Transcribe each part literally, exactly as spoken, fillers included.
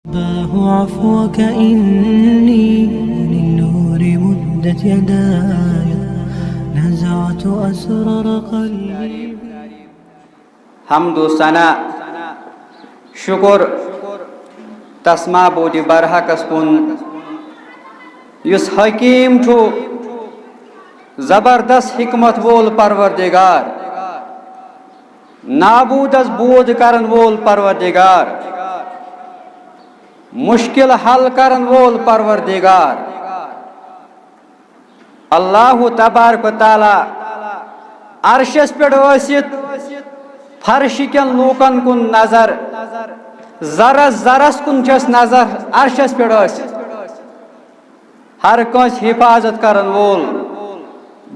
أباه عفوك إني للنور مدت يداي، نزعت أسرار قلبي. حمد و ثنا، شکر تس معبود برحقس کُن، یُس حکیم چھُ، زبردست حکمت وول پروردگار، نابودس بود کرن وول پروردگار، مشکل حل کرن وول پروردگار۔ اللہ تبارک و تعالیٰ عرشس پٮ۪ٹھ ٲسِتھ فرشہِ کٮ۪ن لوٗکن کُن نظر، ذرس ذرس کُن چھس نظر، عرشس پٮ۪ٹھ ٲسِتھ ہر کٲنٛسہِ حفاظت کرن وول،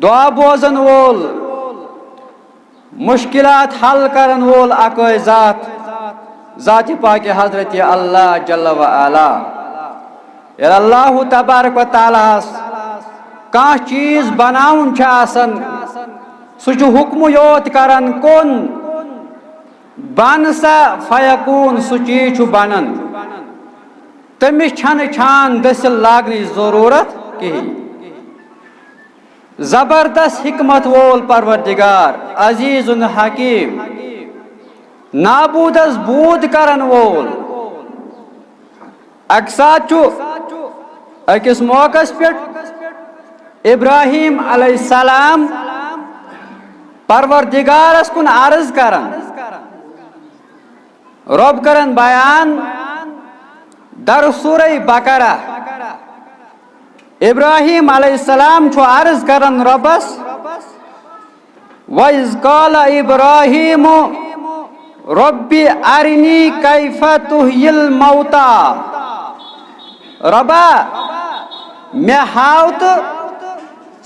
دعا بوزن وول، مشکلات حل کرن وول اکوے ذات، ذات پاک حضرت اللہ جل و علا۔ ییٚلہِ اللہ تبارک و تعالیٰ ہس کانٛہہ چیٖز بناوُن چھُ آسان، سُہ چھُ حکمہٕ یوت کران، کُن بن سا فیکون، سُہ چیٖز چھُ بنان۔ تٔمِس چھنہٕ چھان دٔسِل لاگنٕچ ضروٗرت کِہیٖنۍ۔ زبردست حکمت وول پروردگار، عزیز حکیم، نابودس بود کرن وول۔ اکہِ ساتہٕ چھُ أکِس موقعس پٮ۪ٹھ ابراہیم علیہ السلام پروردگارس کُن عرض کران۔ رۄب کرن بیان در سورہ بقرہ۔ ابراہیم علیہ السلام چھُ عرض کران رۄبس، وَإِذْ قَالَ إِبْرَاهِيمُ رَبِّ أَرِنِي كَيْفَ تُحْيِي الْمَوْتَى۔ رۄبا، مےٚ ہاو تہٕ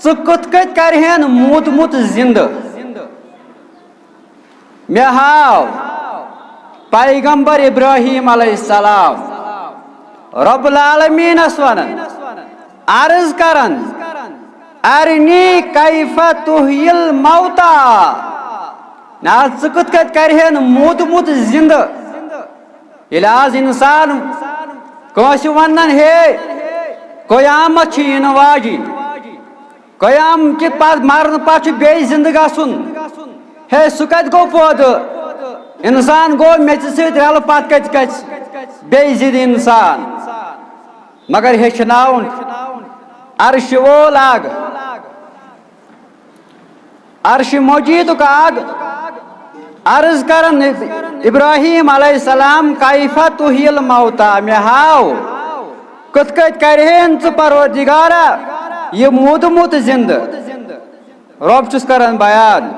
ژٕ کِتھ کٔنۍ کرِہین موٗدمُت زِندٕ۔ مےٚ ہاو پیغمبر ابراہیم علیہ السلام رب العالمینس ونان، عرض کران، ارنی کیف تحیی الموتیٰ، نہ ژٕ کِتھ کٔنۍ کرِہن موٗدمُت زندٕ؟ ییٚلہِ آز انسان کٲنٛسہِ ونان، ہے، قیامت چھِ یِنہٕ واجِنۍ، قیام کہِ پتہٕ، مرنہٕ پتہٕ چھُ بیٚیہِ زِندٕ گژھُن۔ ہے، سُہ کتہِ گوٚو پٲدٕ؟ انسان گوٚو میٚژِ سۭتۍ رلہٕ، پتہٕ کتہِ گژھِ بیٚیہِ زِندٕ انسان؟ مگر ہیٚچھناوُن عرشہِ وول اکھ، عرشہِ مجیدُک اکھ عرض کران ابراہیم علیہ السلام، کیف تحیی الموتیٰ، مےٚ ہاو کِتھ کٔنۍ کرِہین ژٕ پروردگارا یہِ موٗدمُت زِندٕ؟ رۄب چھُس کران بیان،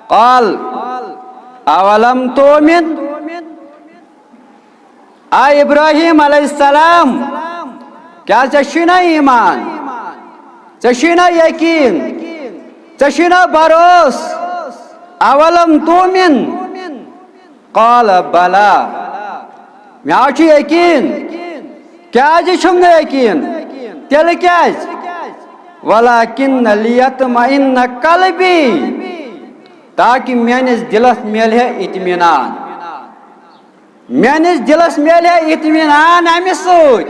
قال اولم تؤمن، اے ابراہیم علیہ السلام، کیٛاہ ژےٚ چھُے نا ایمان؟ ژےٚ چھُے نا یقین؟ ژےٚ چھُے نا بھروسہٕ؟ اولم تؤمن؟ قال بلی، مےٚ حظ چھُ یقین۔ کیٛازِ چھُم نہٕ یقین؟ تیٚلہِ کیٛازِ؟ ولکن لیطمئن قلبی، تاکہِ میٲنِس دِلس میلہِ ہے اطمینان۔ میٲنِس دِلس میلہِ ہے اطمینان امہِ سۭتۍ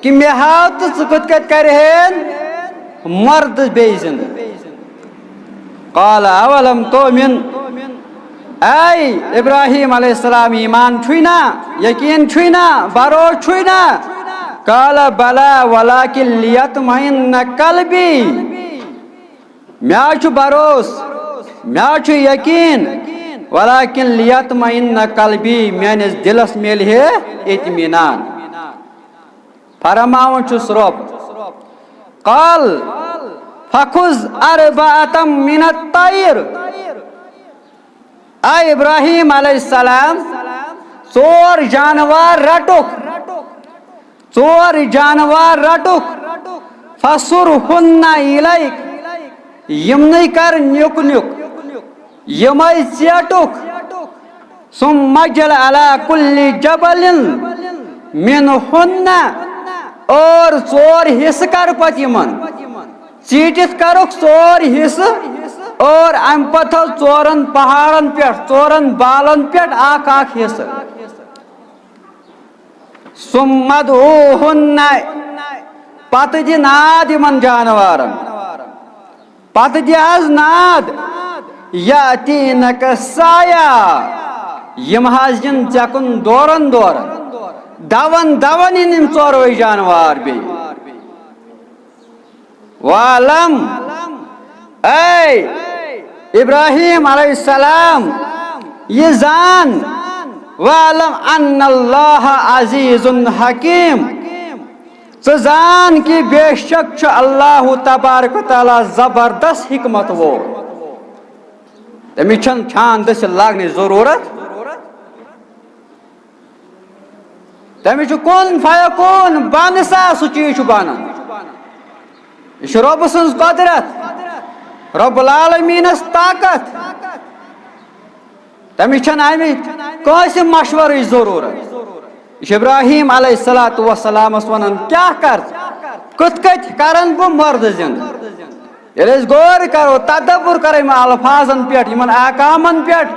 کہِ مےٚ ہاو تہٕ ژٕ کِتھ کٔنۍ کرِہین مردٕ بیٚیہِ زِندٕ۔ قال اولم تؤمن، اے ابراہیم علیہ السلام، ایمان چھُے نا، یقین چھُے نا، بھروسہٕ چھُے نا؟ قال بلی ولکن لیطمئن قلبی، مےٚ حظ چھُ بھروسہٕ، مےٚ حظ چھُ یقین، ولکن لیطمئن قلبی، میٲنِس دِلس میلہِ ہے اطمینان۔ فرماوان چھُس رۄب، قال فخذ اربعة من الطیر، اے ابراہیم علیہ السلام، ژور جانوار رٹُکھ، ژور جانوار رٹُکھ، فصرہن الیک، یِمنٕے کر نیُک نیُک، یِمے ژیٹُکھ، ثم اجعل علی کل جبل منہن، اور ژور حصہٕ کر پتہٕ یِمن۔ ژیٖٹِتھ کرُکھ ژور حصہٕ اور امہِ پتہٕ تھٲو ژورن پہاڑن پٮ۪ٹھ، ژورن بالن پٮ۪ٹھ اکھ اکھ حصہٕ۔ ثم ادعوهن، پتہٕ دِ ناد یِمن جانوارن، پتہٕ دِ حظ ناد، یأتینک سعیا، یِم حظ یِن ژےٚ کُن دورن دورن، دون دون یِن یِم ژوروے جانوار بیٚیہِ۔ وعلم، اے ابراہیم علیہ السلام، یہِ زان، وعلم ان اللہ عزیز حکیم، ژٕ زان کہِ بے شک چھُ اللہ تبارک و تعالیٰ زبردست حکمت وول۔ تٔمِس چھَنہٕ چھان دٔسِل لاگنٕچ ضروٗرت۔ تٔمِس چھُ کُن فیکون، بَن سا، سُہ چیٖز چھُ بَنان۔ یہِ چھُ رۄبہٕ سٕنٛز قۄدرت، رۄب العالمیٖنَس طاقت۔ تٔمِس چھَنہٕ اَمہِ کٲنٛسہِ مَشوَرٕچ ضروٗرت۔ یہِ چھُ ابراہیم علیہ الصلوۃ والسلامَس وَنان، کیٛاہ کَر، کِتھ کٔٹھۍ کَرَن بہٕ مَردٕ زِنٛدٕ؟ ییٚلہِ أسۍ غور کرو، تدبر کرو یِمن الفاظن پٮ۪ٹھ، یِمن احکامن پٮ۪ٹھ،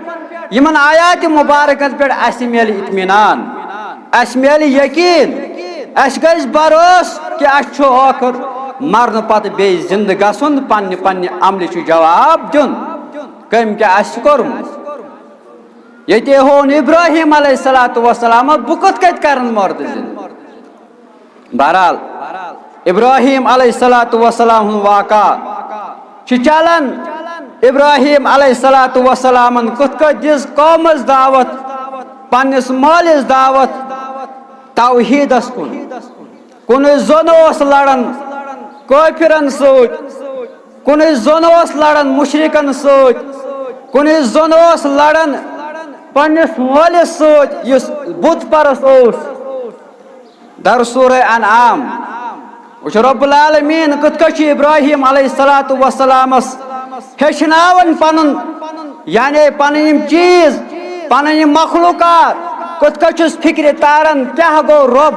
یِمن آیات مبارکن پٮ۪ٹھ، اسہِ میلہِ اطمینان، اسہِ میلہِ یقین، اسہِ گژھِ بھروسہٕ کہِ اسہِ چھُ ٲخٕر مرنہٕ پتہٕ بیٚیہِ زِندٕ گژھُن، پننہِ پننہِ عملہِ چھُ جواب دیُن، کٔمۍ کیٛاہ آسہِ کوٚرمُت۔ ییٚتہِ ہوو نہٕ ابراہیم علیہ الصلوۃ والسلام، بہٕ کِتھ کٔنۍ کرن مردٕ زِندٕ؟ بہرحال، ابراہیم علیہ الصلوۃ والسلام ہُنٛد واقعہ چھُ چلان۔ ابراہیم علیہ الصلوۃ والسلامن کِتھ کٔنۍ دِژ قومس دعوت، پننِس مٲلِس دعوت توحیدس کُن۔ کُنُے زوٚن اوس لڑان کٲفرن سۭتۍ، کُنُے زوٚن اوس لڑان مشرکن سۭتۍ، کُنُے زوٚن اوس لڑان پننِس مٲلِس سۭتۍ یُس بت پرست اوس۔ در سورہ انعام وٕچھ رب العالمین کِتھ کٔنۍ چھُ ابراہیم علیہ الصلوۃ والسلامس ہیٚچھناوان پنُن، یعنی پنٕنۍ یِم چیٖز، پنٕنۍ یِم مخلوقات کِتھ کٔنۍ چھُس فکرِ تاران، کیٛاہ گوٚو رب،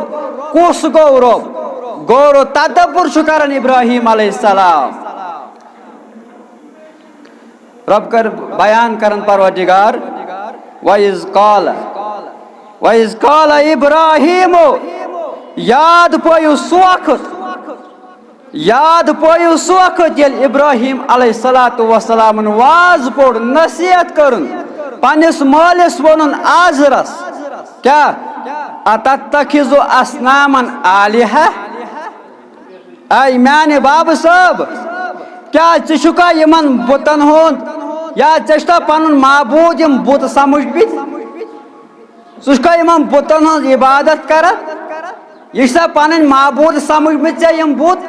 کُس گوٚو رب، غور و تدبر چھُ کران ابراہیم علیہ السلام۔ رب کر بیان کرن پروردگار، وَإِذْ قَالَ، وَإِذْ قَالَ إِبْرَاهِيمُ، یاد پٲیِو سُہ وقت، یاد پٲیِو سُہ وقت ییٚلہِ ابراہیم علیہ الصلوۃ والسلامن واز پوٚر، نصیحت کٔرٕن، پننِس مٲلِس ووٚنُن آزرس، کیٛاہ؟ أَتَتَّخِذُ أَصْنَامًا آلِهَةً؟ اے میانہِ بابہٕ صٲب، کیٛاہ ژٕ چھُکھا یِمن بُتن ہُنٛد، یا ژےٚ چھُکھا پنُن معبوٗد یِم بُت سمجھمٕتۍ؟ ژٕ چھُکھا یِمن بُتن ہٕنٛز عبادت کران؟ یہِ چھا پنٕنۍ معبوٗد سمجھمٕتۍ ژےٚ یِم بُت؟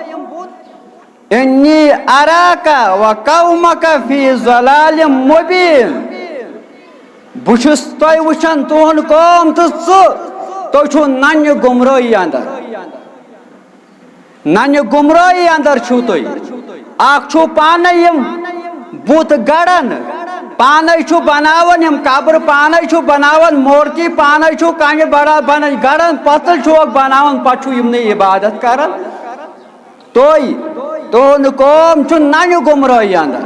إِنِّي أَرَاكَ وَقَوْمَكَ فِي ضَلَالٍ مُّبِينٍ۔ بہٕ چھُس تۄہہِ وٕچھان، تُہُنٛد قوم تہٕ ژٕ، تُہۍ چھِو ننہِ گمرٲہی اندر۔ ننہِ گمرٲہی اندر چھِو تُہۍ۔ اکھ چھِو پانے یِم بُت گڑان، پانے چھِو بناوان یِم قبر، پانے چھِو بناوان مورتی، پانے چھِو کنہِ بڑا بنان گڑان، پتہٕ چھِوکھ بناوان، پتہٕ چھِو یِمنٕے عبادت کران۔ تُہۍ، تُہُنٛد قوم چھُ ننہِ گمرٲہی اندر۔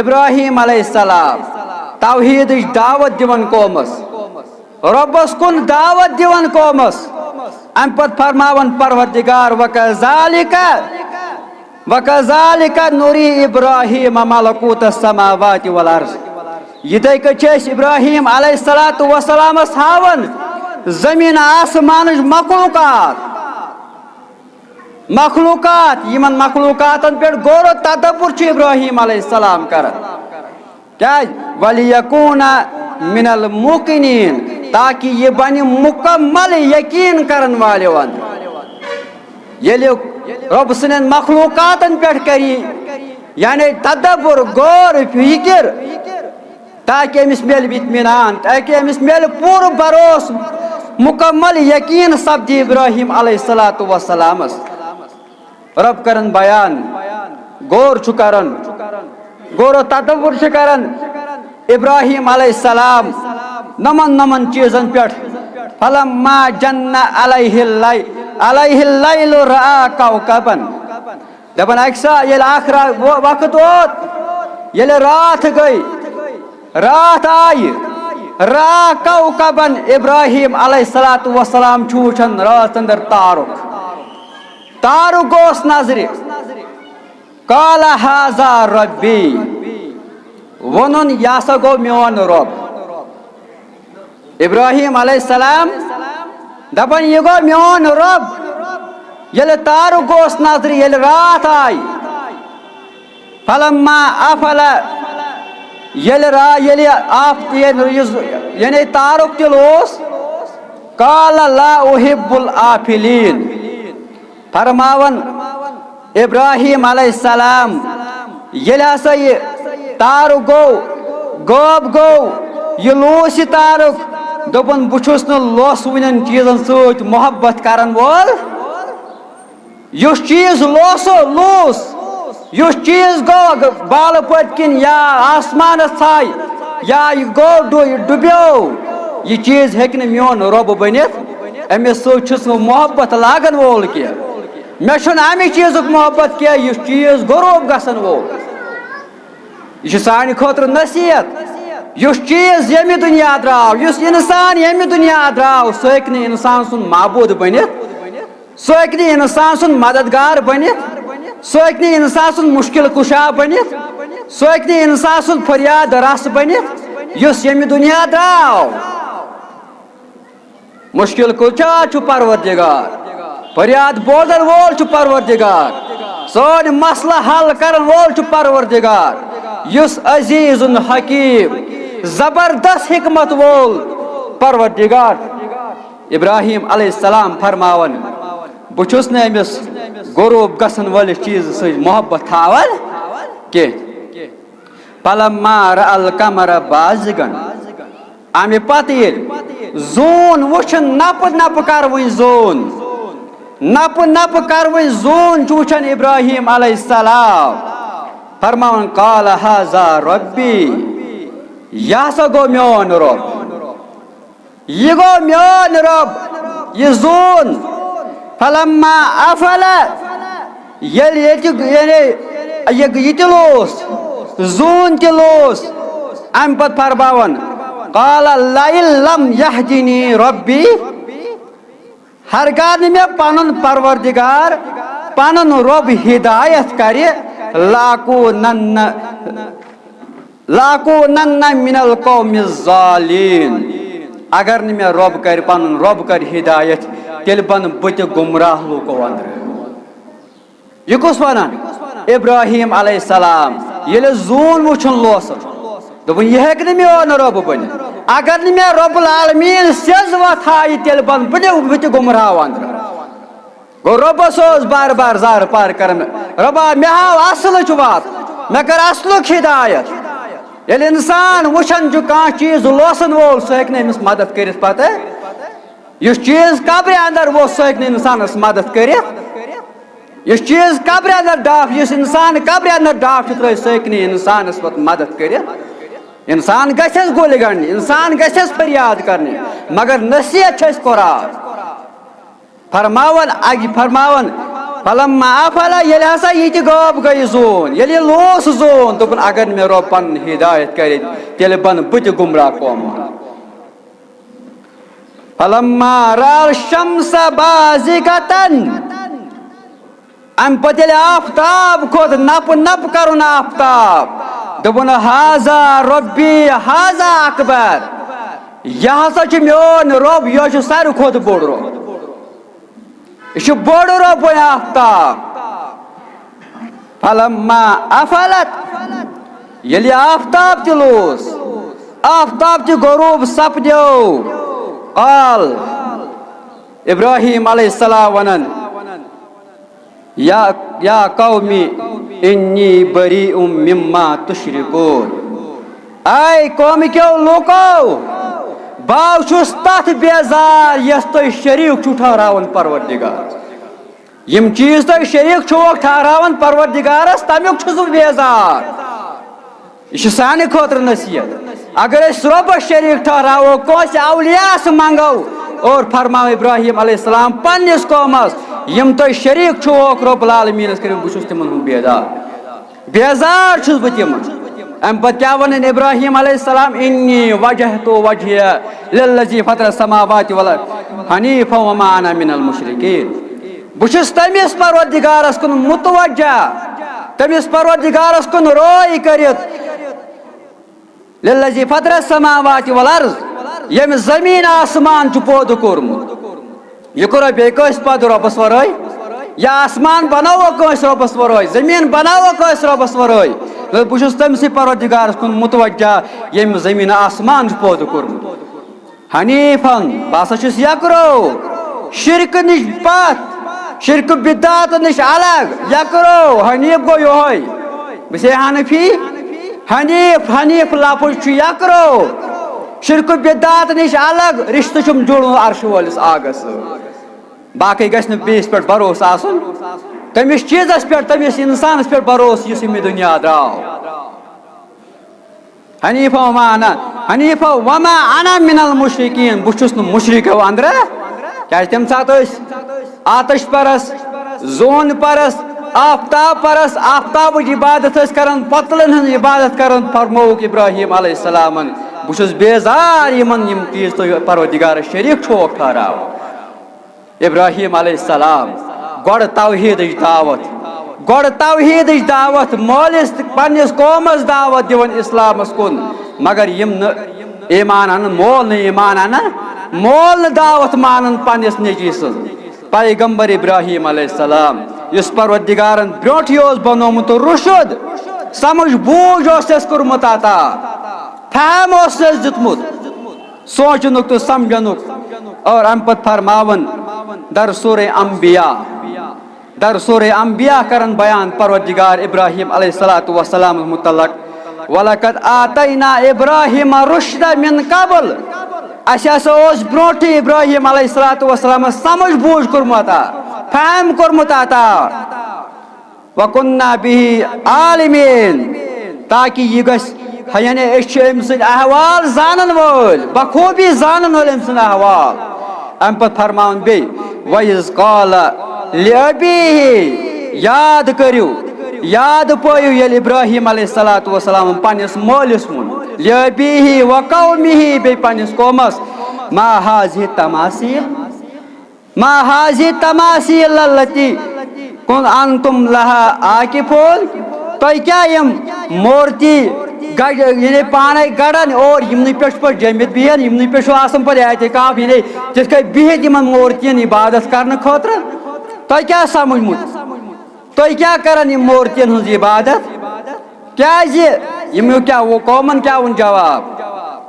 ابراہیم علیہ السلام توحیدٕچ دعوت دِوان قومس۔ رۄبس کُن دعوت دِوان قومس۔ امہِ پتہٕ فرماوان پروردگار، وَكَذَلِكَ، وَكَذَلِكَ نُرِي إِبْرَاهِيمَ مَلَكُوتَ السَّمَاوَاتِ وَالْأَرْضِ۔ یِتھے کٔنۍ چھِ أسۍ ابراہیم علیہ الصلوۃ والسلامس ہاوان زمین آسمانٕچ مخلوقات، مخلوقات، یِمن مخلوقاتن پٮ۪ٹھ غور و تدبر چھُ ابراہیم علیہ السلام کران۔ کیٛازِ؟ وَلِيَكُونَ مِنَ الْمُوقِنِينَ، تاکہِ یہِ بَنہِ مُکمل یقیٖن کَرَن والٮ۪و اَندر۔ ییٚلہِ رۄب سٕنٛدٮ۪ن مخلوقاتَن پٮ۪ٹھ کَرِ، یعنی تدبر، غور، فکر، تاکہِ أمِس میلہِ اطمینان، تاکہِ أمِس میلہِ پوٗرٕ بھروسہٕ، مُکمل یقیٖن سپدِ ابراہیم علیہ الصلوۃ والسلامَس۔ رب کرن بیان، غور چھُ کران، غور و تدبر چھُ کران ابراہیم علیہ السلام نمن نمن چیزن پٮ۪ٹھ۔ فلما جن علیہ اللیل، علیہ اللیل رأى كوكبا۔ دپان اکہِ سا ییٚلہِ اکھ را-، و-، وقت ووت، ییٚلہِ راتھ گٔے، راتھ آیہِ، را کوکبن، ابراہیم علیہ الصلوۃ والسلام چھُ وٕچھان رٲژ أنٛدر تارُک۔ تارُک گوٚوس نظرِ۔ قال هذا ربی، ووٚنُن، "یہِ ہسا گوٚو میون رۄب۔" ابراہیم علیہ السلام دپان، "یہِ گوٚو میون رۄب۔" ییٚلہِ تارُک گوٚوس نظرِ، ییٚلہِ راتھ آیہِ، فلما افل، ییٚلہِ را ییٚلہِ آفت ییٚلہِ یُس یعنی تارُک تہِ لوس، قال لا احب الآفلین۔ فرماوان ابراہیم علیہ السلام، ییٚلہِ ہسا یہِ تارُک گوٚو، غٲب گوٚو، یہِ لوس یہِ تارُک، دوٚپُن، "بہٕ چھُس نہٕ لوسوٕنٮ۪ن چیٖزن سۭتۍ محبت کرن وول۔" یُس چیٖز لوسو لوس، یُس چیٖز گوٚو بالہٕ پٔتۍ کِنۍ یا آسمانس ژھاے یا یہِ گوٚو ڈُ-، یہِ ڈُبیو، یہِ چیٖز ہیٚکہِ نہٕ میون رۄب بٔنِتھ۔ أمِس سۭتۍ چھُس نہٕ محبت لاگن وول کینٛہہ۔ مےٚ چھُنہٕ اَمہِ چیٖزُک محبت کینٛہہ، یُس چیٖز غروب گژھن وول۔ یہِ چھُ سانہِ خٲطرٕ نصیحت۔ یُس چیٖز ییٚمہِ دُنیا درٛاو، یُس اِنسان ییٚمہِ دُنیا درٛاو، سُہ ہیٚکہِ نہٕ اِنسان سُنٛد معبوٗد بٔنِتھ۔ سُہ ہیٚکہِ نہٕ اِنسان سُنٛد مددگار بٔنِتھ، سُہ ہیٚکہِ نہٕ اِنسان سُنٛد مُشکِل کُشا بٔنِتھ، سُہ ہیٚکہِ نہٕ اِنسان سُنٛد فریاد رس بٔنِتھ، یُس ییٚمہِ دُنیا درٛاو۔ مُشکِل کُشا چھُ پروردگار، فریاد بوزن وول چھُ پروردگار، سٲنۍ مسلہٕ حل کرن وول چھُ پروردگار، یُس عزیز حکیم، زبردست حکمت وول پروردگار۔ ابراہیم علیہ السلام فرماوان، "بہٕ چھُس نہٕ أمِس غروب گژھن وٲلِس چیٖزٕ سۭتۍ محبت تھاوان کینٛہہ۔" فلما رأى القمر بازغا، اَمہِ پتہٕ ییٚلہِ زوٗن وٕچھُن، نپہٕ نپہٕ کروٕنۍ زوٗن، نپہٕ نپہٕ کروٕنۍ زوٗن چھُ وٕچھان ابراہیم علیہ السلام، فرماوان، "قال هذا ربی"، یہِ ہسا گوٚو میون رۄب۔ یہِ گوٚو میون رۄب، یہِ زوٗن۔ فلما افل، ییٚلہِ ییٚتہِ، یعنی، یہِ، یہِ تہِ لوس، زوٗن تہِ لوس، اَمہِ پتہٕ فرماوان، قال لئن لم یہدنی ربی، ہرگاہ نہٕ مےٚ پنُن پروردگار، پنُن رۄب ہدایت کرِ، لاکونن، لاکونن من القوم الضالین۔ اگر نہٕ مےٚ رۄب کرِ، پنُن رۄب کرِ ہدایت، تیٚلہِ بنہٕ بہٕ تہِ گمراہ لوٗکو اندرٕ۔ یہِ کُس ونان؟ ابراہیم علیہ السلام۔ ییٚلہِ زوٗن وٕچھُن لوسُن، دوٚپُن، "یہِ ہیٚکہِ نہٕ میون رۄب بٔنِتھ۔ اگر نہٕ مےٚ رۄب العالمین سیٚز وتھ ہایہِ، تیٚلہِ بنہٕ بہٕ تہِ، بہٕ تہِ گمراہ اندرٕ۔" گوٚو رۄبس اوس بار بار زارٕ پار کران، "رۄبا، مےٚ ہاو اصلٕچ وتھ، مےٚ کر اصلُک ہدایت۔" ییٚلہِ انسان وٕچھان چھُ کانٛہہ چیٖز لوسن وول، سُہ ہیٚکہِ نہٕ أمِس مدد کٔرِتھ پتہٕ۔ یُس چیٖز قبرِ اندر اوس، سُہ ہیٚکہِ نہٕ انسانس مدد کٔرِتھ۔ یُس چیٖز قبرِ اندر ڈاکھ، یُس انسان قبرِ اندر ڈاکھ چھُ ترٲوِتھ، سُہ ہیٚکہِ نہٕ انسانس پتہٕ مدد کٔرِتھ۔ انسان گژھٮ۪س گُلۍ گنڈنہِ، انسان گژھٮ۪س فریاد کرنہِ، مگر نصیحت چھِ أسۍ قرآن۔ فرماوان، اگہِ فرماوان، فلما افل، ییٚلہِ ہسا یہِ تہِ غٲب گٔے زوٗن، ییٚلہِ یہِ لوس زوٗن، دوٚپُن، "اگر نہٕ مےٚ رۄب پنُن ہدایت کرِ، تیٚلہِ بنہٕ بہٕ تہِ گمراہ قومن۔" فلما رأى الشمس بازغة، امہِ پتہٕ ییٚلہِ آفتاب کھوٚت، نپہٕ نپہٕ کرُن آفتاب، دوٚپُن، "هذا ربی، هذا اکبر، یہِ ہسا چھُ میون رۄب، یہِ چھُ ساروی کھۄتہٕ بوٚڑ رۄب۔" یہِ چھُ بوٚڑ رۄب وۄنۍ آفتاب۔ فلما افلت، ییٚلہِ آفتاب تہِ لوس، آفتاب تہِ غروب سپدیو، قال، ابراہیم علیہ السلام ونان، یا، یا قوم انی بریء مما تشرکون۔ اے قوم کیو لوکو، بہٕ چھُس تتھ بیزار یس تُہۍ شریک چھِو ٹھہراوان پروردگار۔ یم چیز تُہۍ شریک چھِوکھ ٹھہراوان پروردگارس، تمیُک چھُس بہٕ بیزار۔ یہِ چھِ سانہِ خٲطرٕ نصیحت۔ اگر أسۍ رۄبس شریک ٹھہراوو، کٲنٛسہِ اولیاہس منٛگو، اور فرماو ابراہیم علیہ السلام پننِس قومس، یم تُہۍ شریک چھِوکھ رب العالمینس، کٔرِو، بہٕ چھُس تِمن ہُنٛد بیزار۔ بیزار چھُس بہٕ تِمن۔ امہِ پتہٕ کیٛاہ ونان ابراہیم علیہ السلام؟ "انی وجہت وجہیہ للذی فطر السماوات والارض حنیفا وما انا من المشرکین۔" بہٕ چھُس تٔمِس پروردگارس کُن متوجہ، تٔمِس پروردگارس کُن روے کٔرِتھ، للذی فطر السماوات والارض، ییٚمۍ زٔمیٖن آسمان چھُ پٲدٕ کوٚرمُت۔ یہِ کوٚرا بیٚیہِ کٲنٛسہِ پٲدٕ رۄبَس ورٲے؟ یا آسمان بناوو کٲنٛسہِ رۄبَس ورٲے؟ زٔمیٖن بناوو کٲنٛسہِ رۄبَس ورٲے؟ نہ، بہٕ چھُس تٔمسٕے پروردگارَس کُن متوجہ، ییٚمۍ زٔمیٖن آسمان چھُ پٲدٕ کوٚرمُت۔ حنیفن، بہٕ ہسا چھُس یکرو، شرکہٕ نِش پتھ، شرکہٕ بدعت نِش الگ، یکرو، حنیف گوٚو یہوے۔ بہٕ چھُسے حنفی، حنیف، حنیف لفظ چھُ یکرو، شرکہٕ بدعت نِش الگ، رشتہٕ چھُم جُڑُن عرشہٕ وٲلِس آگس سۭتۍ۔ باقٕے گژھِ نہٕ بیٚیِس پٮ۪ٹھ بھروسہٕ آسُن، تٔمِس چیٖزس پٮ۪ٹھ، تٔمِس انسانس پٮ۪ٹھ بھروسہٕ، یُس أمۍ یہِ دُنیا درٛاو۔ حنیفہ وما انا، حنیفہ وما انا من المشرکین، بہٕ چھُس نہٕ مشرکو اندرٕ۔ کیازِ تَمہِ ساتہٕ ٲسۍ آتش پرست، زون پرست، آفتاب پرست، آفتابٕچ عبادت ٲسۍ کران، پۄتلن ہٕنٛز عبادت کران۔ فرمووُکھ ابراہیم علیہ السلامن، "بہٕ چھُس بیزار یِمن، یِم چیٖز تُہۍ پروردگارس شریٖک چھُوکھ ٹھہراوان۔" ابراہیم علیہ السلام، گۄڈٕ توحیدٕچ دعوت، گۄڈٕ توحیدٕچ دعوت، مٲلِس تہٕ پننِس قومس دعوت دِوان اسلامس کُن، مگر یِم نہٕ ایمان انن، مول نہٕ ایمان انن، مول نہٕ دعوت مانن پننِس نیٚچوِ سٕنٛز۔ پیغمبر ابراہیم علیہ السلام، یُس پروردگارن برونٹھٕے اوس بنومُت رُشد، سمجھ بوٗجھ اوس تس کوٚرمُت عطا، فہم اوس تس دیُتمُت سونچنُک تہٕ سمجھنُک۔ اور امہِ پتہٕ فرماوان در سورہ انبیاء، در سورہ انبیاء کرن بیان پروردگار ابراہیم علیہ الصلوۃ والسلام متعلق، "ولقد آتینا ابراہیم رشد من قبل"، اسہِ ہسا اوس برونٹھٕے ابراہیم علیہ الصلوۃ والسلامس سمجھ بوٗجھ کوٚرمُت عطا، فہم کوٚرمُت عطا۔ "وَكُنَّا بِهِ عَالِمِينَ"، تاکہ یہ گژھِ، یعنی أسۍ چھِ أمۍ سٕنٛدۍ احوال زانن وٲلۍ، بخوبی زانن وٲلۍ أمۍ سٕنٛدۍ احوال۔ امہِ پتہٕ فرماوان بیٚیہِ، "وَإِذْ قَالَ لِأَبِيهِ"، یاد کٔرِو، یاد پٲیِو ییٚلہِ ابراہیم علیہ الصلوۃ والسلام پننِس مٲلِس ووٚن، "لِأَبِيهِ وَقَوْمِهِ"، بیٚیہِ پننِس قومس، "مَا هَٰذِهِ التَّمَاثِيلُ"، "مَا هَٰذِهِ التَّمَاثِيلُ الَّتِي أَنتُمْ لَهَا عَاكِفُونَ"، تۄہہِ کیٛاہ یِم مورتی گڑ-، یعنی پانے گڑان اور یِمنٕے پٮ۪ٹھ چھُ پتہٕ جٔمِتھ بِہِتھ، یِمنٕے پٮ۪ٹھ چھُ آسان پتہٕ اعتکاف، یعنی تِتھ کٔنۍ بِہِتھ یِمن مورتین عبادت کرنہٕ خٲطرٕ؟ تۄہہِ کیٛاہ سمجھمُت؟ تُہۍ کیٛاہ کران یِم مورتین ہٕنٛز عبادت؟ کیٛازِ؟ یِمو کیٛاہ ووٚن؟ قومن کیٛاہ ووٚن جواب؟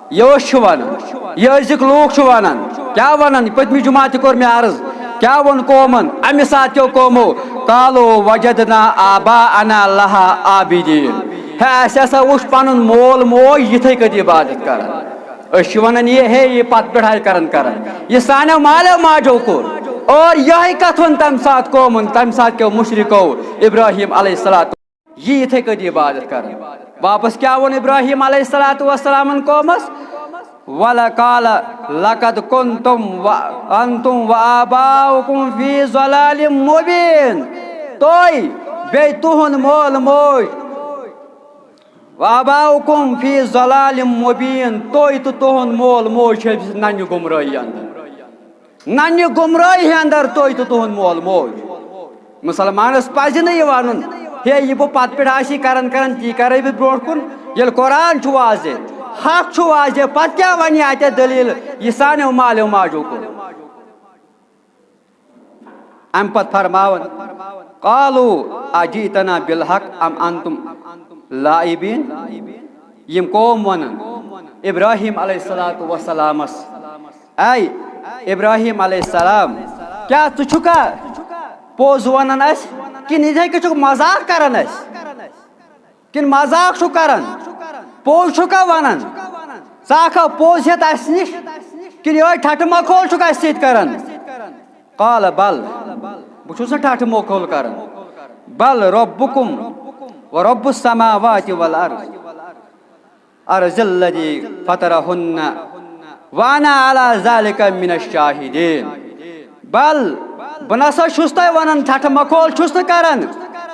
یہِ أسۍ چھِ ونان، یہِ أزِکۍ لوٗکھ چھِ ونان۔ کیٛاہ ونان؟ پٔتمہِ جمعہ تہِ کوٚر مےٚ عرض۔ کیٛاہ ووٚن قومن؟ امہِ ساتہٕ کیو قومو، "قالوا وجدنا آباءنا لها عابدين"۔ ہے، اسہِ ہسا وُچھ پنُن مول موج یِتھے کٔنۍ عبادت کران۔ أسۍ چھِ ونان، یہِ ہے، یہِ پتہٕ پٮ۪ٹھ آے کران کران، یہِ سانیو مالیو ماجو کوٚر۔ اور یہے کتھ ون تمہِ ساتہٕ قومن، تمہِ ساتہٕ کیو مشرکو ابراہیم علیہ السلام، یہِ یِتھے کٔنۍ عبادت کران۔ واپس کیٛاہ ووٚن ابراہیم علیہ الصلوۃ والسلامن قومس؟ "وَلَقَالَ لَقَدْ كُنْتُمْ وَأَنْتُمْ وَآبَاؤُكُمْ فِي ضَلَالٍ مُبِينٍ"۔ تُہۍ بیٚیہِ تُہُنٛد مول موج، "وَآبَاؤُكُمْ فِي ضَلَالٍ مُبِينٍ"، تُہۍ تہٕ تُہُنٛد مول موج چھِ أمِس ننہِ گمرٲہی اندر۔ ننہِ گمرٲہی اندر تُہۍ تہٕ تُہُنٛد مول موج۔ مسلمانس پزِ نہٕ یہِ ونُن، ہے، یہِ بہٕ پتہٕ پٮ۪ٹھ آسی کران کران، تی کرے بہٕ برونٛٹھ کُن۔ ییٚلہِ قرآن چھُ واضح، حق چھُ واضح، پتہٕ کیٛاہ ونہِ اتہِ دلیل؟ یہِ سانیو مالیو ماجو کوٚر۔ امہِ پتہٕ فرماوان، "قالوا أجئتنا بالحق أم أنتم لاعبون"، یِم قوم ونان ابراہیم علیہ الصلوۃ والسلامس، "اے ابراہیم علیہ السلام، کیٛاہ ژٕ چھُکھا پوٚز ونان اسہِ، کِنہٕ یِتھے کٔنۍ چھُکھ مذاق کران اسہِ؟ کِنہٕ مذاق چھُکھ کران؟ پوٚز چھُکھا ونان؟ ژٕ آکھا پوٚز ہٮ۪تھ اسہِ نِش، کِنہٕ یِہوٚے ٹھٹھٕ مخول چھُکھ اسہِ سۭتۍ کران؟" قال بل، بہٕ چھُس نہٕ ٹھٹھٕ مخول کران۔ بل ربکم و رب السماوات والارض، ارض الذی فطرہن وانا علی ذلک من الشاہدین۔ بل، بہٕ نسا چھُس تۄہہِ ونان، ٹھٹھٕ مخول چھُس نہٕ کران،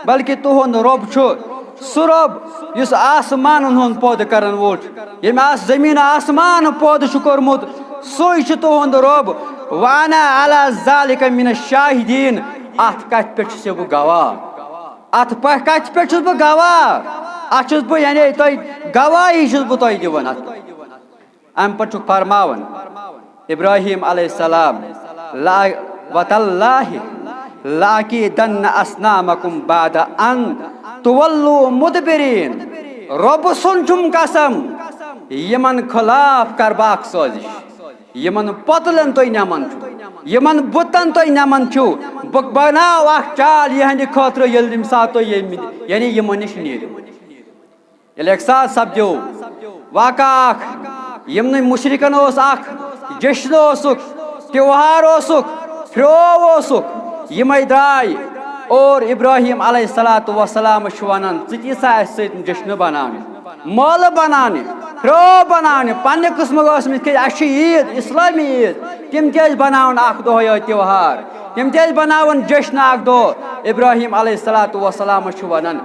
بلکہِ تُہُنٛد رۄب چھُ سُہ رۄب یُس آسمانن ہُنٛد پٲدٕ کرن وول چھُ، ییٚمۍ آس-، زٔمیٖن آسمان پٲدٕ چھُ کوٚرمُت، سُے چھُ تُہُنٛد رۄب۔ وانا علی ذالک من الشاہدین، اتھ کتھِ پٮ۪ٹھ چھُس بہٕ گواہ۔ اتھ پہ-، کتھِ پٮ۪ٹھ چھُس بہٕ گواہ؟ اتھ چھُس بہٕ، یعنی تۄہہِ گواہی چھُس بہٕ تۄہہِ دِوان اتھ۔ امہِ پتہٕ چھُکھ فرماوان ابراہیم علیہ السلام، "لا، وتاللہ لأکیدن اصنامکم بعد ان تولوا مدبرین۔" رۄبہٕ سُنٛد چھُم قسم، یِمن خلاف کرٕ بہٕ اکھ سٲزِش۔ یِمن پۄتلن تُہۍ نِوان چھِو، یِمن بُتن تُہۍ نِوان چھِو، بہٕ بناو اکھ چال یِہنٛدِ خٲطرٕ، ییٚلہِ ییٚمہِ ساتہٕ تُہۍ ییٚمہِ، یعنی یِمن نِش نیٖرِو۔ ییٚلہِ اکہِ ساتہٕ سپدیو واقعہ اکھ، یِمنٕے مُشرِکن اوس اکھ جشن اوسُکھ، تیوہار اوسُکھ، پھرو اوسُکھ، یِمے درٛاے اور ابراہیم علیہ الصلوۃ والسلام چھُ ونان، "ژٕ تہِ سا اَسہِ سۭتۍ جشن بناونہِ، مٲلہٕ بناونہِ، پھرو بناونہِ، پننہِ قٕسمہٕ ٲسۍ مٕتۍ، کیٛازِ اَسہِ چھِ عیٖد، اسلٲمی عیٖد، تِم تہِ ٲسۍ بناوان اکھ دۄہ یِہوٚے تیوہار، تِم تہِ ٲسۍ بناوان جشن اکھ دۄہ۔" ابراہیم علیہ الصلوۃ والسلام چھُ ونان،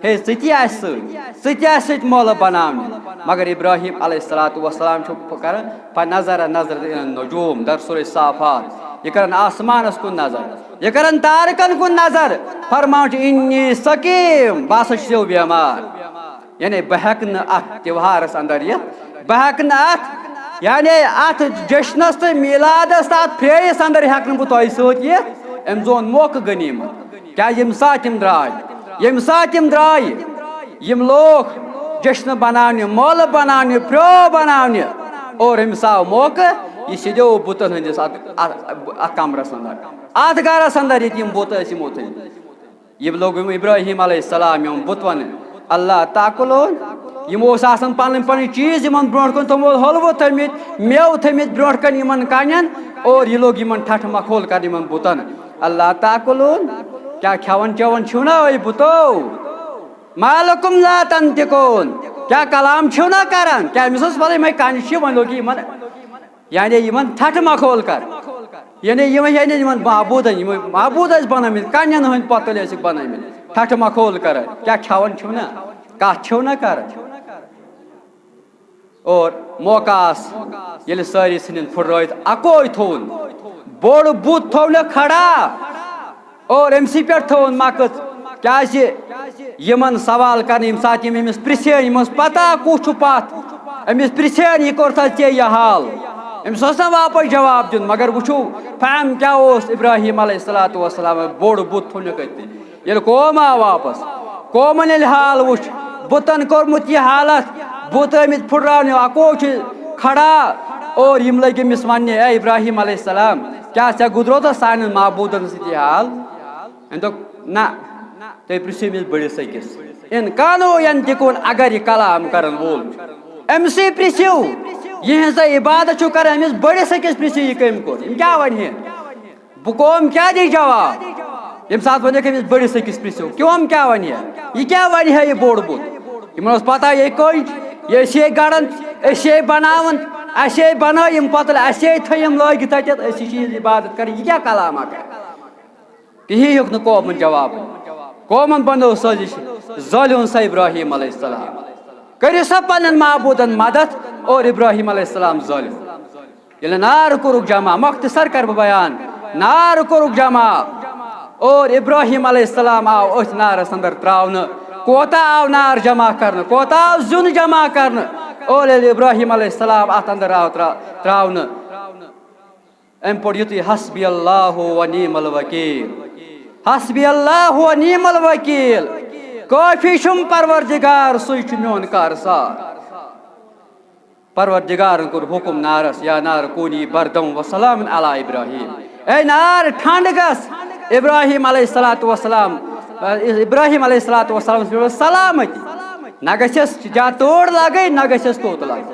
ہے، ژٕ تہِ آسہِ سۭتۍ، ژٕ تہِ آسہِ سۭتۍ مٲلہٕ بناونہِ۔ مگر ابراہیم علیہ الصلوۃ والسلام چھُ کران، "فنظر نظرة إلى النجوم"، در سورہ صافات، یہِ کران آسمانس کُن نظر، یہِ کران تارکن کُن نظر، فرماوان چھُ، "انی سقیم"، بہٕ ہسا چھُس بیمار۔ یعنی بہٕ ہٮ۪کہٕ نہٕ اتھ تیوہارس اندر یِتھ، بہٕ ہٮ۪کہٕ نہٕ اتھ، یعنی اتھ جشنس تہٕ میلادس تہٕ اتھ پھیرِس اندر ہٮ۪کہٕ نہٕ بہٕ تۄہہِ سۭتۍ یِتھ۔ أمۍ زون موقعہٕ غنیمت۔ کیٛازِ ییٚمہِ ساتہٕ تِم درٛاے، ییٚمہِ ساتہٕ تِم درٛاے، یِم لوٗکھ جشنہٕ بناونہِ، مٲلہٕ بناونہِ، پرٛو بناونہِ، اور أمِس آو موقعہٕ، یہِ سیٚدیو بُتن ہٕنٛدِس اتھ، اتھ، اتھ کمرس اندر، اتھ گرس اندر، ییٚتہِ یِم بُت ٲسۍ یِمو تھٲومٕتۍ۔ یِم لوٚگ یِم ابراہیم علیہ السلام یِم بُت ونہٕ، "اللہ تعقلون؟" یِم اوس آسان پنٕنۍ پنٕنۍ چیٖز یِمن برونٛٹھ کُن تھوٚمُت، حلوٕ تھٲومٕتۍ، میوٕ تھٲومٕتۍ برونٛٹھ کَنہِ یِمن کَنٮ۪ن، اور یہِ لوٚگ یِمن ٹھٹھٕ مخول کرنہِ یِمن بُتن۔ "اللہ تعقلون؟" کیٛاہ کھٮ۪وان چٮ۪وان چھِو نا أے بُتو؟ "ما لکم لا تنطقون؟" کیٛاہ کلام چھِو نا کران؟ کیٛاہ أمِس ٲس پتہ یِمے کَنہِ چھِ، وۄنۍ لوٚگ یہِ یِمن، یعنی یِمن ٹھٹھٕ مخول کر، یعنی یِم، یعنی یِمن معبوٗدن، یِم معبوٗد ٲسۍ بنٲومٕتۍ، کَنٮ۪ن ہٕنٛدۍ پۄتُلۍ ٲسِکھ بنٲومٕتۍ، ٹھٹھٕ مخول کران۔ کیٛاہ کھٮ۪وان چھِو نا؟ کتھ چھِو نا کران؟ اور موقع آس، ییٚلہِ سٲری ژھٕنِن پھُٹرٲوِتھ، اکوے تھووُن، بوٚڑ بُت تھوونکھ کھڑا اور أمۍ سٕے پٮ۪ٹھ تھووُن مکٕژ۔ کیٛازِ یِمن سوال کرنہٕ، ییٚمہِ ساتہٕ یِم أمِس پرژھن، یِمن اوس پتہ کُس چھُ پتھ، أمِس پرژھن، "یہِ کوٚر تھا ژےٚ یہِ حال؟" أمِس اوس نہ واپس جواب دیُن، مگر وٕچھِو فہم کیٛاہ اوس ابراہیم علیہ الصلوۃ والسلام، بوٚڑ بُت تھوونکھ أتۍ۔ ییٚلہِ قوم آو واپس، قومن ییٚلہِ حال وُچھ، بُتن کوٚرمُت یہِ حالت، بُت آمٕتۍ پھُٹراونہِ، اکو چھُ کھڑا، اور یِم لٔگۍ أمِس وننہِ، "اے ابراہیم علیہ السلام، کیٛاہ ژےٚ گُزروتھا سانٮ۪ن معبوٗدن سۭتۍ یہِ حال؟" أمۍ دوٚپ، "نہ، تُہۍ پرژھِو أمِس بٔڑِس أکِس، ان کانو ینطقون، اگر یہِ کلام کرن وول چھُ، أمۍ سٕے پرژھِو، یِہٕنٛز تۄہہِ عبادت چھُو کران، أمِس بٔڑِس أکِس پرژھِو، یہِ کٔمۍ کوٚر، یِم کیٛاہ ونہِ ہے؟" بہٕ قوم کیٛاہ دِیہِ جواب؟ ییٚمہِ ساتہٕ وۄنۍ أمِس بٔڑِس أکِس پرٛژھِو، قوم کیٛاہ وَنہِ ہے؟ یہِ کیٛاہ وَنہِ ہے یہِ بوٚڑ بُت؟ یِمَن اوس پَتہ یہِ کٔنۍ، یہِ أسۍ یہِ گَڑان، أسۍ یہِ بَناوان، اَسہِ یہِ بَنٲو یِم پَتہٕ، اَسہِ یہِ تھٲے یِم لٲگِتھ تَتٮ۪تھ، أسۍ چھِ یہِ عبادت کَران، یہِ کیٛاہ کلام اَکھ؟ کِہیٖنۍ ہیوٚک نہٕ قومَن جواب۔ قومَن بَنٲو سٲزِش، زٲلِو سا ابراہیم علیہ السلام، کٔرِو سا پَنٕنٮ۪ن معبوٗدَن مَدَتھ، اور ابراہیم علیہ السلام زٲلِو۔ ییٚلہِ نار کوٚرُکھ جمع، مختصر کرٕ بہٕ بیان، نار کوٚرُکھ جمع اور ابراہیم علیہ السلام آو أتھۍ نارس اندر تراونہٕ۔ کوتاہ آو نار جمع کرنہٕ، کوتاہ آو زیُن جمع کرنہٕ، اور ییٚلہِ ابراہیم علیہ السلام اتھ اندر آو ترا-، تراونہٕ، أمۍ پوٚر یُتُے، "حسبی اللہ و نعم الوکیل، حسبی اللہ و نعم الوکیل"، کٲفی چھُم پروردگار، سُے چھُ میون کارساز۔ پروردگارن کوٚر حکم نارس، "یا نار کونی بردم و سلام علی ابراہیم"، اے نار ٹھنڈ گژھ ابراہیم علیہ الصلوۃ والسلام، ابراہیم علیہ الصلوۃ والسلام سلامت، نہ گژھس جا تور لگے، نہ گژھس توت لگے۔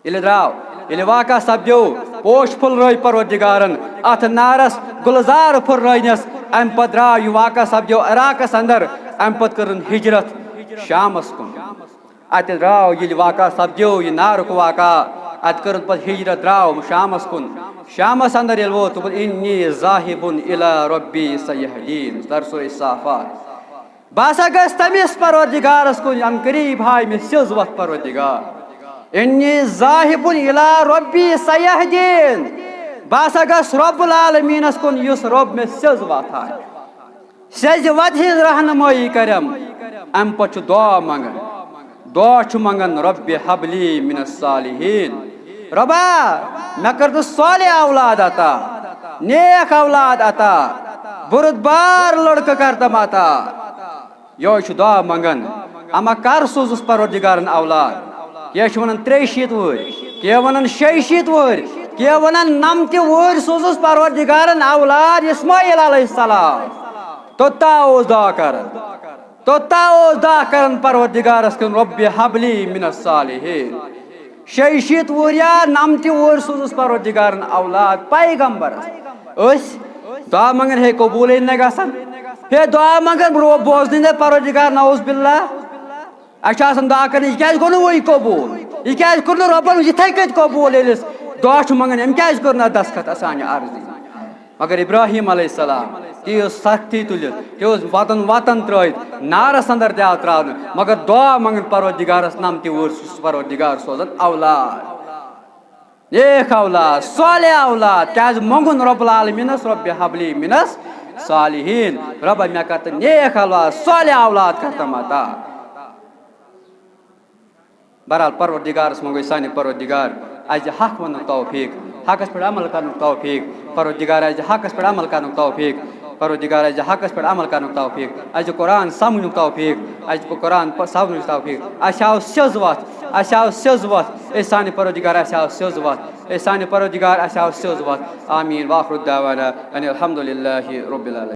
ییٚلہِ درٛاو، ییٚلہِ واقعہ سپدیو، پوش پھُلرٲے پروردگارن اتھ نارس، گلزار پھُلرٲینس۔ امہِ پتہٕ درٛاو یہِ واقعہ سپدیو عراقس اندر، امہِ پتہٕ کٔرٕن ہجرت شامس کُن۔ اتہِ درٛاو ییٚلہِ واقعہ سپدیو، یہِ نارُک واقعہ، اتہِ کٔرٕن پتہٕ ہجرت، درٛاو شامس کُن۔ شامس اندر ییٚلہِ ووت، دوٚپُن، "انی ذاہب الی ربی سیہدین"، در سورہ صافات۔ بہٕ ہسا گژھٕ تٔمِس پروردگارس کُن، عنقریب ہاوِ مےٚ سیٚز وتھ پروردگار۔ انی ذاہب الی ربی سیہدین۔ بہٕ ہسا گژھٕ رب العالمینس کُن، یُس رب مےٚ سیٚز وتھ ہاوِ، سیٚزِ وتہِ ہٕنٛز رہنمٲیی کرم۔ امہِ پتہٕ چھُ دعا منگان۔ دعا چھُ منگان، رب حبلی من الصالحین۔ ربا، مےٚ کر تہٕ صالح اولاد عطا، نیک اولاد عطا، بردبار لڑکہٕ کر تم عطا۔ یہوے چھُ دعا منگان۔ اما کر سوزُس پروردگارن اولاد؟ کینٛہہ چھِ ونان ترٛیہِ شیٖتھ وُہٕرۍ، کینٛہہ ونان شیٚیہِ شیٖتھ وُہٕرۍ، کینٛہہ ونان نمتہِ وُہٕرۍ سوزُس پروردگارن اولاد اسماعیل علیہ السلام۔ توٚتام اوس دعا کران، توٚتام اوس دعا کران پروردگارس کُن، رب حبلی من الصالحین۔ شیٚیہِ شیٖتھ وُہٕرۍ یا نمتہِ وُہٕرۍ سوٗزُس پروردگارن اولاد پیغمبرس۔ أسۍ دعا منگان، ہے قبوٗلٕے نہ گژھان۔ ہے دعا منگان، رو بوزنٕے نہ پروردگار، نعوذ باللہ۔ اَسہِ چھُ آسان دعا کرٕنۍ، یہِ کیازِ گوٚو نہٕ وۄنۍ قبوٗل؟ یہِ کیازِ کوٚر نہٕ رۄبن یِتھے کٔنۍ قبوٗل، ییٚلہِ أسۍ دعا چھُ منگان، أمۍ کیازِ کٔر نہٕ دستخط سانہِ عرضی؟ مگر ابراہیم علیہ السلام، تہِ اوس سختی تُلِتھ، تہِ اوس وطن وطن ترٲوِتھ، نارس اندر تہِ آو تراونہٕ، مگر دعا منگان پروردگارس، نمتہِ وُہٕرۍ سُہ پروردگار سوزان اولاد، نیک اولاد، صالح اولاد۔ کیازِ منگُن رب العالمینس، رب حبلی من الصالحین، ربا مےٚ کر تہٕ نیک اولاد، صالح اولاد کر تم عطا۔ بہرحال، پروردگارس منگو أسۍ، سانہِ پروردگار، اَسہِ دِ حق وننُک توفیق، حقس پٮ۪ٹھ عمل کرنُک توفیق۔ پروردگار، اَسہِ دِ حقس پٮ۪ٹھ عمل کرنُک توفیق۔ پروردگار، اَسہِ دِ حقس پٮ۪ٹھ عمل کرنُک توفیق۔ اَسہِ دِ قرآن سمجھنُک توفیق۔ اَسہِ دِ قرآن پ-، سمجھنُک توفیق۔ اَسہِ ہاو سیٚز وتھ، اَسہِ ہاو سیٚز وتھ۔ اے سانہِ پروردگار، اَسہِ ہاو سیٚز وتھ۔ اے سانہِ پروردگار، اَسہِ ہاو سیٚز وتھ۔ آمین۔ وآخر دعوانا ان الحمد للہ رب العالمین۔